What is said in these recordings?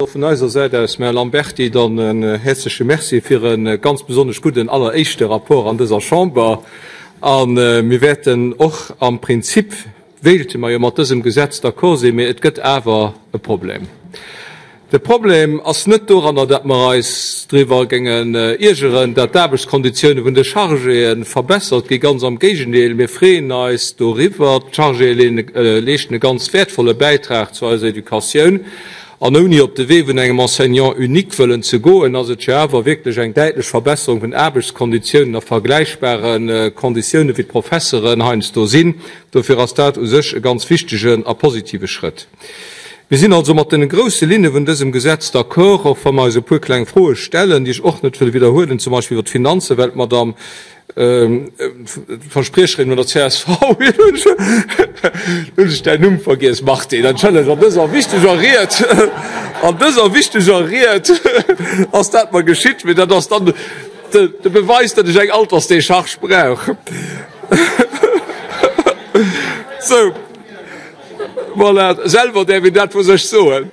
Och vun eiser Säit aus, Mme Lamberty, dann en häerzleche Merci fir e ganz besonnesch gudden alleréischte Rapport an dëser Chamber. A mir wäerten och am Prinzip, wéilte mer jo mat dësem Gesetz d'accord sinn, mee et gëtt awer e Problem. De Problem ass net doranner, datt mer eis driwwer géingen iergeren, datt d'Aarbechtskonditioune vun de Chargéë verbessert gi. Ganz am Géigendeel, mir freeën eis doriwwer. D'Chargéë leeschten e ganz wäertvolle Bäitrag zu eiser Educatioun. An ouni op de Wee vun engem Enseignant unique wëllen ze goen, ass et jo awer wierklech eng däitlech Verbesserung vun Aarbechtskonditiounen a vergläichbare Konditioune wéi d'Professeren heiansdo sinn. Dofir ass dat u sech e ganz wichtegen a positive Schrëtt. Mir sinn also mat den grousse Linne vun dësem Gesetz d'accord, och wa mer eis e puer kleng Froe stellen, déi ech och net wëll widderhuelen, zum Beispill iwwer d'Finanzen, well d'Madame Verspriecherin vun der csv, hunn ech däin Numm vergiess, Martine, entschëlleg, an dëser wichteger Ried, an dëser wichteger Ried ass dat mer geschitt, mee dat ass dann de Beweis, datt ech eng Altersdécharge brauch. Sou. Voilà, selwer däerf een dat vu sech soen.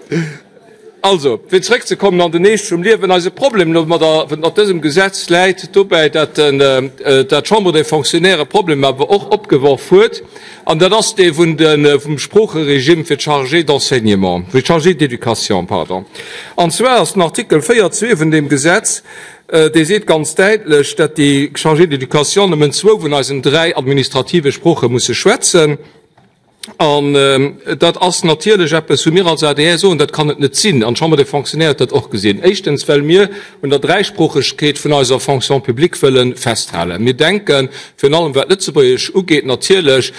Also, fir zrëckzekommen an den Eescht vum Liewen, Eise Problem elo mat der, mat dësem Gesetz läit dobäi, dat den, dat d'Chambre des Fonctionnaires e Problem awer och opgeworf huet, an dat ass dee vun de, vum Sproocheregime fir d'Chargés d'enseignement, fir d'Chargés d'éducation, pardon. An zwar ass den Artikel 4, 2 vun deem Gesetz, dee seet ganz däitlech, dat déi Chargés d'éducation nëmmen zwou vun eisen dräi administrative Sprooche musse schwätzen. An dat ass natierlech eppes, wou mir als adr soen, dat kann et net sinn. An d'Chambre des Fonctionnaires huet dat och gesinn. Éischtens, well mir un der Dräisproochegkeet vun eiser Fonction publique wëlle festhalen. Mir denken, virun allem wat Lëtzebuergesch ugeet natierlech,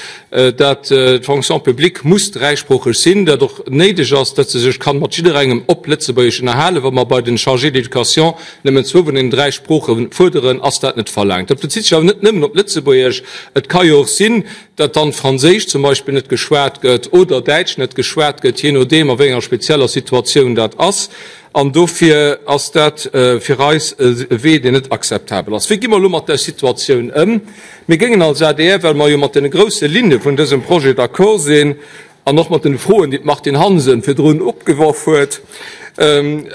dat d'Fonction publique muss dräisproocheg sinn, dat och néideg ass, dat se sech kann mat jidderengem op Lëtzebuergesch ënnerhalen. Wa mer bei den Chargés d'éducation nëmmen zwou vun den dräi Sprooche fuerderen, ass dat net verlaangt. Dat bezitt sech awer net nëmmen op Lëtzebuergesch. Et ka jo och sinn, datt dann Franséisch zum Beispill net geschwat gëtt oder Däitsch net geschwat gëtt, jee nodeem a wéi enger spezieller Situatioun dat ass. An dofir ass dat fir eis e Wee, deen net akzeptabel ass. Wéi gi mer elo mat där Situatioun ëm? Mir géingen als adr, well mer jo mat deene grousse Linne vun dësem Projet d'accord sinn, An och mat den Froen, déi d'Martine Hansen virdrun opgeworf huet,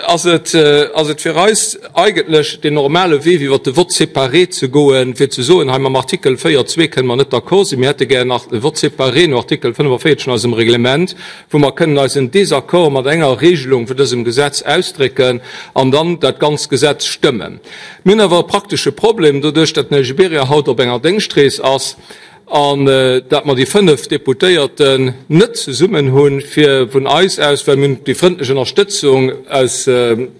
ass et, ass et fir eis eigentlech deen normale Wee, wéi iwwert de Vote séparé ze goen, fir ze soen, hei mam Artikel 4, 2 kënnen mer net d'accord sinn, mir hätte gär nach e Vote séparé no Artikel 45 vun eisem Reglement, wou mer kënnen eisen Désaccord mat enger Regelung vun dësem Gesetz ausdrécken an dann dat ganzt Gesetz stëmmen. Mir hunn awer e praktesche Problem, doduerch datt den Här Gibéryen haut op enger Déngschtrees ass, An dat mer déi 5 Deputéierten net zesummen hunn, fir vun eis aus, well mir hunn déi frëndlech Ënnerstëtzung aus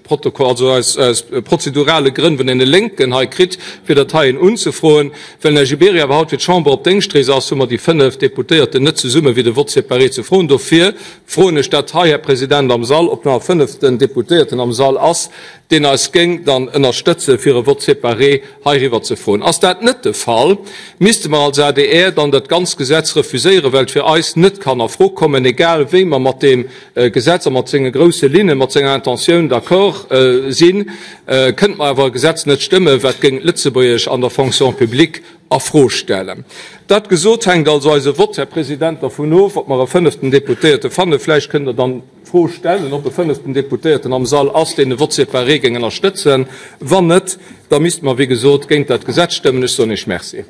Protokoll, also aus, aus prozedurale Grënn vun deene Lénken hei kritt, fir dat heien unzefroen. Well den Här Gibéryen awer haut fir d'Chamber op Déngschtrees ass, hu mer déi 5 Deputéierten net zesummen, fir de Vote séparé ze froen. Dofir froen ech dat hei, Här President, am Sall, ob nach e fënneften Deputéierten am Sall ass, deen eis géing dann ënnerstëtze fir e Vote séparé heiriwwer ze froen. Ass dat net de Fall, misste mer als adr dann dat ganzt Gesetz refuséieren, well et fir eis net kann a Fro kommen, egal wéi mer mat deem Gesetz a mat senge grousse Linnen, mat senger Intentioun d'accord sinn, kënnte mer awer e Gesetz net stëmmen, wat géing d'Lëtzebuergesch an der Fonction publique a Fro stellen. Dat gesot, hänkt also eise Vott, Här President, dervun of, ob mer e fënneften Deputéierte fannen. Vläicht kënnt Der dann d'Fro stellen, ob e fënneften Deputéierten am Sall ass, deen e Vote séparé géing ënnerstëtzen. Wann net, da misste mer, wéi gesot, géint dat Gesetz stëmmen. Ech soen Iech Merci.